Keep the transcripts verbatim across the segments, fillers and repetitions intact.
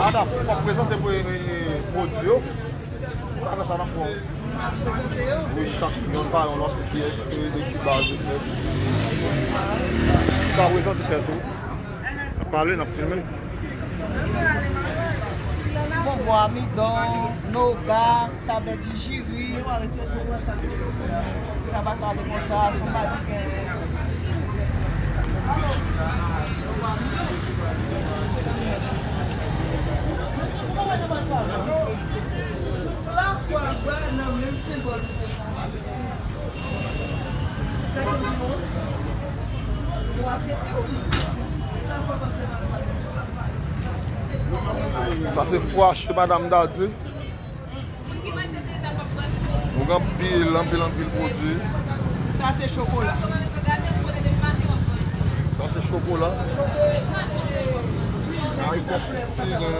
Ada, w ap prezante pou, e, e, pwodui yo. Ou ka fè sa nan fon. Wi, chak yonn pa yon lòt, kiyès ki de ki baz yo fèt. Ou ka prezante tèt ou. N ap pale, n ap filme. Bonbon, amidon, noga, tablèt jinjibrib. Sa pa tande konsa, se yon bagay ki gen. Soup la, pwa gras nan menm senbòl. Sa se fwa chez Madame Dady. Nou gen anpil, anpil, anpil pwodui. Sa se chokola. Sa se chokola. Ay, konfiti, gen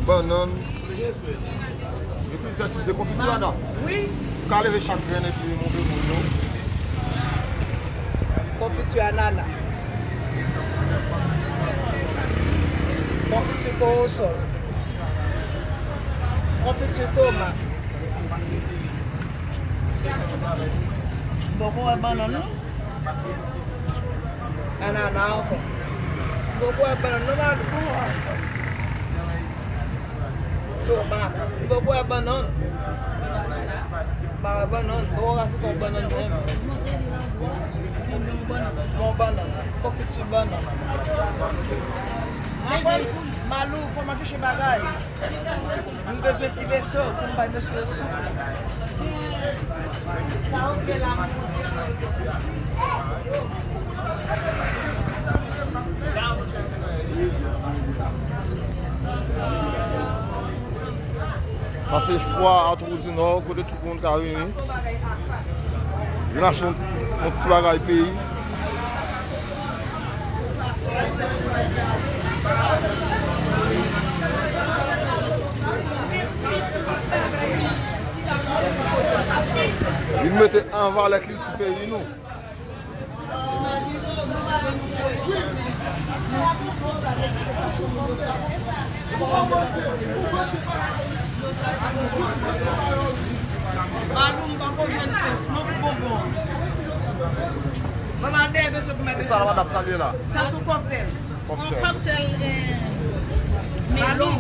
bannann. Gen plizyè tip de konfiti, Ana. Wi. Ou ka leve chak grenn epi montre moun yo. Konfiti anana. Konfiti kowosòl. Konfiti tomat. M poko wè bannann, non. Anana ankò. M poko wè bannann, non, Malou. Tomat. M poko wè bannann. M pa wè bannann. M poko ka site yon bannann menm. Bon bannann. Konfiti bannann. Malou, fò m al chèche bagay. M bezwen ti veso pou m bay mesye yo soup. Sa se fwa a Twou di Nò, kote tout moun ka vini. Vin achte yon, yon ti bagay peyi. Vin mete an valè kilti peyi nou. Malou, m pako jwenn pès non pou bonbon. Mwen al dèyè mesye pou mwen. E sa la, madanm, salye la? Sa se yon kòktèl. Yon kòktèl, eh, melon.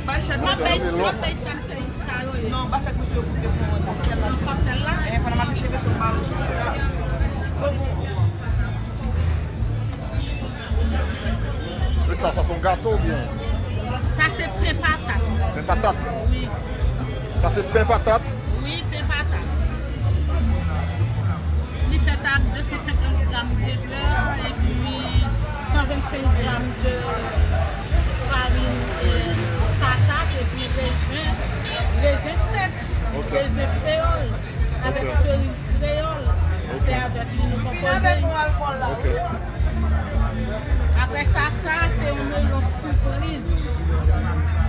Bay chèf misye. M ap bay, m ap bay sa, se sa yo ye. Non, bay chèf misye yo pou te pran kòktèl la. Kòktèl la? Eh, pandan m ap chèche sou ba yo. Bon, bon. E sa, sa se yon gato oubyen? Sa se pen patat. Pen patat? Wi. Sa se pen patat? Wi, pen patat. Li fèt ak de san senkant gram de bè epi san vennsenk gram de farin, eh, patat epi rezen, rezen sèk, ok, rezen kreyòl, avèk, ok, seriz kreyòl. Ok. Se avèk li nou konpoze. Ok. Apre sa, sa se yon melon sipriz.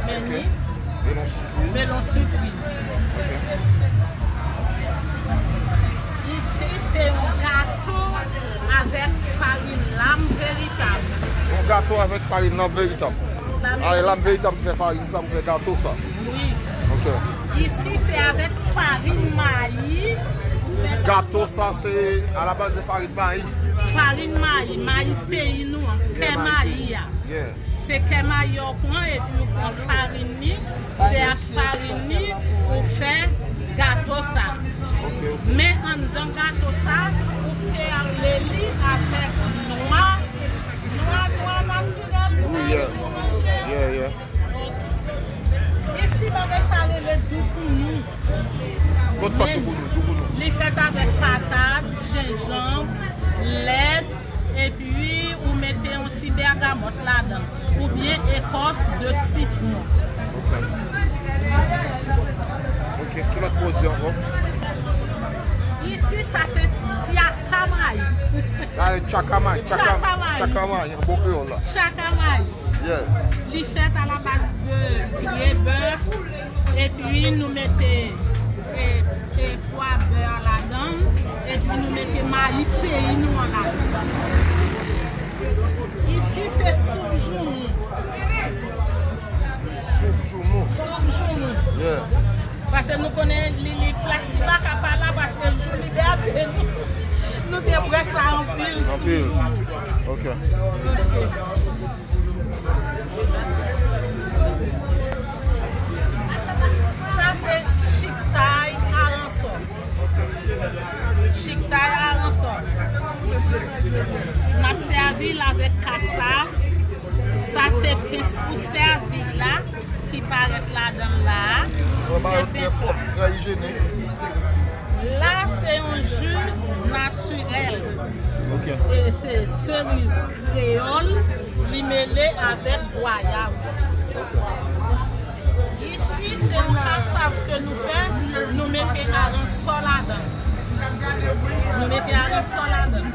Men li. Melon sipriz. Melon sipriz. Ok. Isi, se yon gato avèk farin lam veritab. Yon gato avèk farin lam veritab. Lam veritab. Ale, lam veritab fè farin sa pou fè gato sa. Wi. Ok. Isi, se avèk farin mayi. Gato sa, se alabaz de farin mayi. Farin mayi, mayi peyi nou an, kè mayi a. Yeah. Se kè mayi a ou pran epi ou pran farin li, se ak farin li ou fè gato sa. Ok, ok. Men anndan gato sa, ou peye li avèk nwa, nwa, nwa natirèl pou manje. Yeah, yeah. Isi, bagay sa rele doukounou. Kot sa doukounou? Doukounou. Li fèt avèk patat, jenjanm, lèt, epi ou mete yon ti bègamòt ladan, oubyen ekòs de sitwon. Ok. Ok, ki lòt pwodui ankò? Isi, sa se tchakamayi. Ah, tchakamayi, tchakam-, tchakamayi. Tchakamayi, an bon kreyòl la. Tchakamayi. Yeah. Li fèt a la baz de pye bèf, epi nou mete, e, e, pwa bè ladan l, epi nou mete mayi peyi nou an ladan l. Isi, se soup joumou. Soup joumou. Soup joumou. Yeah. Paske nou konnen li, li plas li pa ka pa la, paske jou libète nou, nou te bwè sa anpil, soup joumou. Anpil. Ok. Ok. Sa se chiktay aransò. Chiktay aransò. N ap sèvi l avèk kasav. Sa se pens pou sèvi la ki parèt ladan l la a. Se pens la. Trè ijyenik. La, se yon ji natirèl. Ok. E se seriz kreyòl, li mele avèk gwayav. Ok. Isi, se yon kasav ke nou fè, nou mete aransò ladan. Nou mete aransò ladan.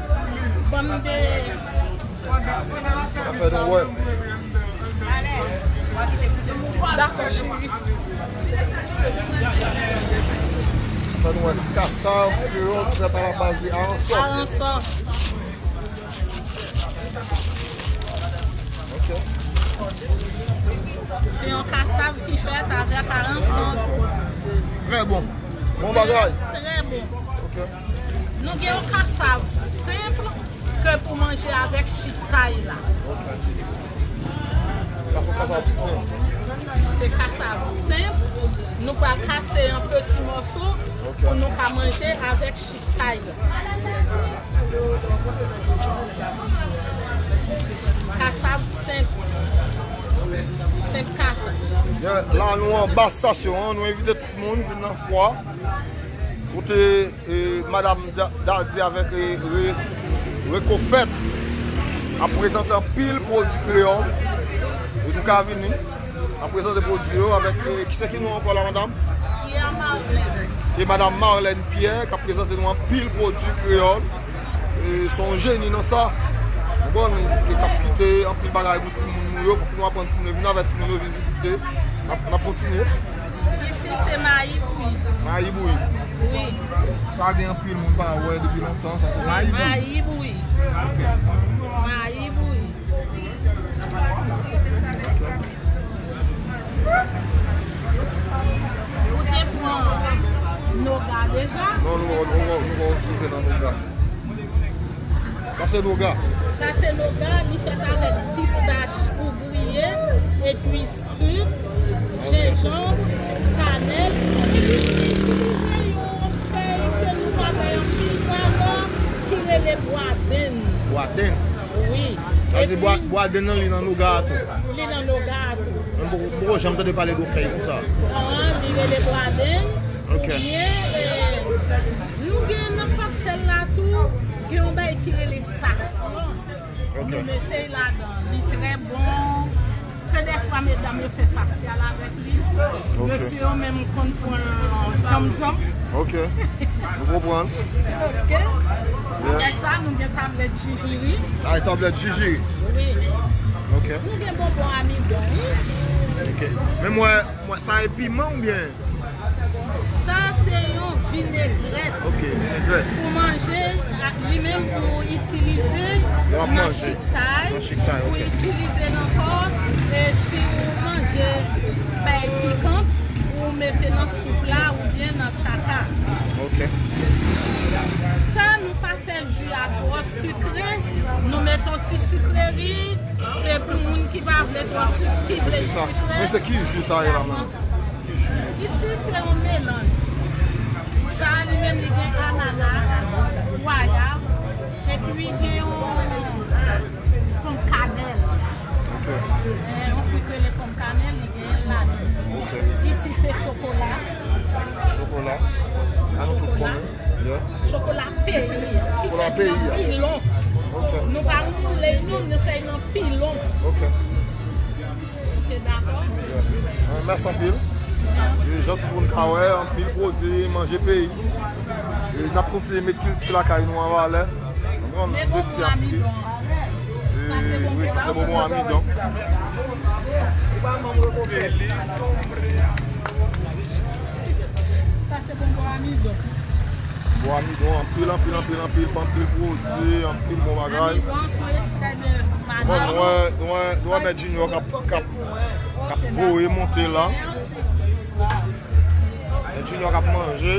Bann de Sa fè nou wè. Dakò, cheri. Sa fè nou wè kasav kreyòl fèt a la baz de aransò. Aransò. Ok. Se yon kasav ki fèt avèk aransò. Trè bon. Bon bagay. Trè bon. Ok. Nou gen yon kasav senp ke pou manje avèk chiktay la. Ok. Sa se kasav senp. Se kasav senp. Nou pral kase an peti mòso pou nou ka manje avèk chiktay la. Kasav senp. Senp kasav. Yeah, la nou anba stasyon an, nou envite tout moun vin nan fwa. Kote, e, Madam Da-, Dady avèk, e, Re-, Rekofèt ap prezante anpil pwodui kreyòl. E nou ka vini, ap prezante pwodui yo avèk, e, kisa ki non ankò la, madam? Pierre Marlène. E Madam Marlène Pierre k ap prezante nou anpil pwodui kreyòl. E, se yon jeni nan sa. Ou konprann, li te k ap kite anpil bagay pou timoun nou yo. Fòk nou aprann timoun yo. Vin avèk timoun yo, vin vizite. N ap, n ap kontinye. Isi se mayi bouyi. Mayi bouyi. Wi. Sa gen anpil moun pa wè depi lontan, sa se mayi bouyi. Mayi bouyi. Ok. Mayi bouyi. Ok. Ou te pran noga deja? Non, nou, nou, nou, nou, nou, nou, nou, nou, nou, Sa se noga. Sa se noga, li fèt avèk pistach ou griye, epi sik, jenjanm, kanèl, epi nou itilize yon fèy ke nou pa bay anpil valè, ki rele bwadenn. Bwadenn? Wi. Sa vle di bwa-, bwadenn nan li nan noga a tou? Li nan noga a tou. Mwen poko, poko janm tande pale de fèy konsa. An, li rele bwadenn. Ok. Oubyen, e, nou gen nan kòktèl la tou, gen yon bagay ki rele safran. Ok. Nou mete l ladan. Li trè bon. Ke dèfwa medam yo fè fasyal avèk li. Ok. Mesye yo menm konn pran djanm djanm. Ok. Nou konprann. Ok. Yeah. Apre sa, nou gen tablèt jijiri. Ah, tablèt jijiri. Wi. Ok. Nou gen bonbon amidon, wi. Ok. Men mwen, mwen, sa e piman oubyen? Sa se yon vinegrèt. Ok, vinegrèt. Pou manje, a, li menm pou itilize nan chiktay. Nan chiktay, ok. Ou itilize l ankò, e si ou manje bèy pikan, ou mete nan soup la oubyen nan tchaka. Ok. Sa nou pa fè ji a twò sikre, nou mete yon ti sikleri, se pou moun ki pa vle twò sik, ki vle sikre. Men se ki ji sa ye la menm? Isi se yon melanj. Anana, gwayav, epi gen yon ponm kanèl. Ok. Eh, yon fwi k rele ponm kanèl, li gen l ladan. Ok. Isi se chokola. Chokola. An nou tout konnen. Yeah. Chokola peyi a. Chokola peyi a. Pilon. Ok. Nou pa woule l non, nou fè l nan pilon. Ok. Ok, dakò. Yeah. Mèsi anpil. E jan tout moun ka wè, anpil pwodui manje peyi. E n ap kontinye met kilti lakay nou an valè. Konprann? De ti aske. E wi, sa se bonbon amidon. Sa se bonbon amidon. Bon, amidon, anpil, anpil, anpil, anpil, anpil pwodui, anpil bon bagay. Amidon sou ekstrè de banana. Bon, nou wè, nou wè, nou wè Mèt Junior k ap, k ap, k ap voye monte la. Mèt Junior k ap manje.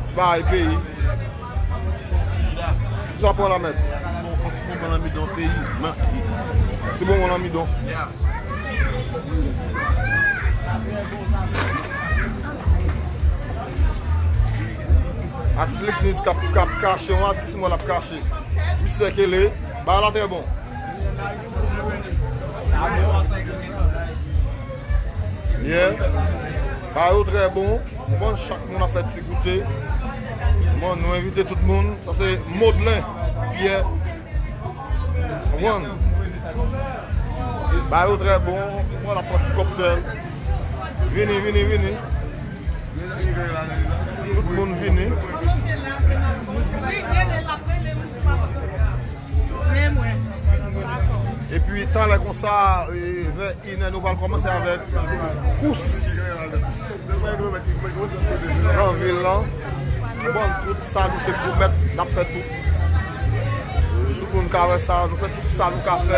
Ti bagay peyi. Kisa w pran la, Mèt? Ti bon, ti bonbon lanmidon peyi. Ti bonbon lanmidon. Atis Liknis k ap, k ap kache, yon atis mwen l ap kache. Misye kele, bagay la trè bon. Yeah. Bagay yo trè bon. Bon, chak moun ap fè ti goute. Bon, nou envite tout moun. Sa se Modlen Pyè. Konprann? Bagay yo trè bon. Mwen la pran ti kòktèl. Vini, vini, vini. Tout moun vini. Epi talè konsa, e, vè inè, nou pral kòmanse avèk kous nan vil lan. Bon, tout sa nou te pwomèt, n ap fè tou. Tout moun ka wè sa, nou fè tout sa nou ka fè.